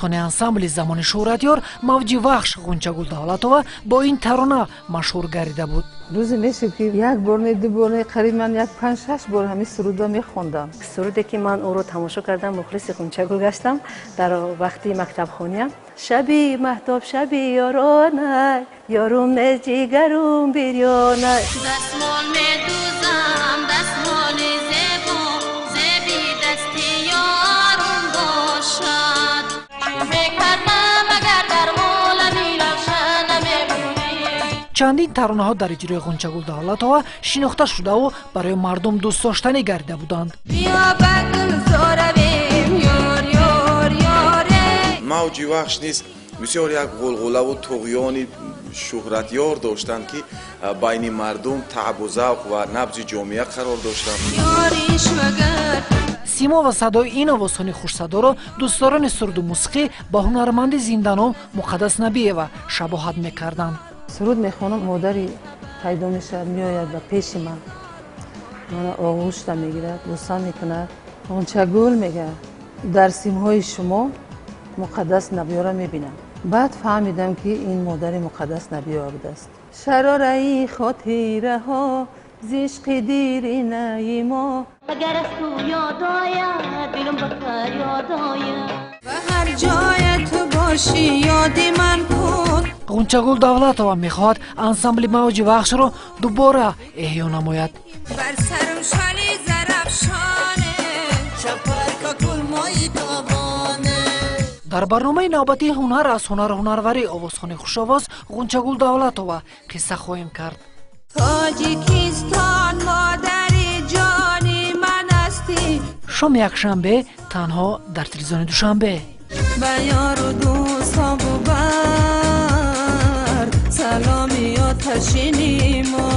Овозхони ансамбли замони шӯҳратёр «Мавҷи Вахш» Ғунчагул Давлатова бо ин тарона машҳур гардида буд. Рӯзе мешуд, ки як бор не, ду бор не, қариб ман як панҷ шаш бор ҳамин сурудро мехондам. Суруде ки ман ӯро тамошо кардам, мухлиси Ғунчагул гаштам дар вақти мактабхониям. Шаби маҳтоб, шаби ёрона, ёрум нест, ҷигарум бирёна. Дастмол медузам, дастмоли зебо, зеби дасти ёрум бошад. Мекардам, агар дар олами равшан намебудӣ. Чандин таронаҳо дар иҷрои Ғунчагул Давлатова шинохта шудаву барои мардум дӯстдоштанӣ гардида буданд. Биё, ба гулзор равем, ёр, ёр, ёре. «Мавҷи Вахш» низ бисёр як ғулғулаву туғёни шӯҳратёр доштанд, ки байни мардум таъбу завқ ва набзи ҷомеа қарор доштанд. Ёриш вагар. Симо ва садои ин овозхони хушсадоро дӯстдорони суруду мусиқӣ ба ҳунарманди зинданом Муқаддас Набиева шабоҳат мекарданд. Суруд мехонам, модари пайдо мешавад, меояд ба пеши ман, мана оғӯшта мегирад, бӯса мекунад. «Ғунчагул», мегӯяд, «дар симҳои шумо Муқаддас Набиёра мебинам». Баъд фаҳмидам, ки ин модари Муқаддас Набиёва будааст. Шарораи хотираҳо зишқи диринаи мо. Агар аз ту ёд ояд, дилам ба фарёд ояд. Ба ҳар ҷое ту бошӣ, ёди ман кун. Ғунчагул Давлатова мехоҳад ансамбли «Мавҷи Вахшро» дубора эҳё намояд. Бар сарам шали зарафшоне. Чапарка гулмои тобоне. Дар барномаи навбатии «Ҳунар аз ҳунар ҳунарварӣ» овозхони хушовоз Ғунчагул Давлатова қисса хоҳем кард. Тоҷикистон, модари ҷони ман ҳастӣ. Шоми якшанбе, танҳо дар телевизиони Душанбе. Ба ёру дӯстон бубар саломи оташини мо.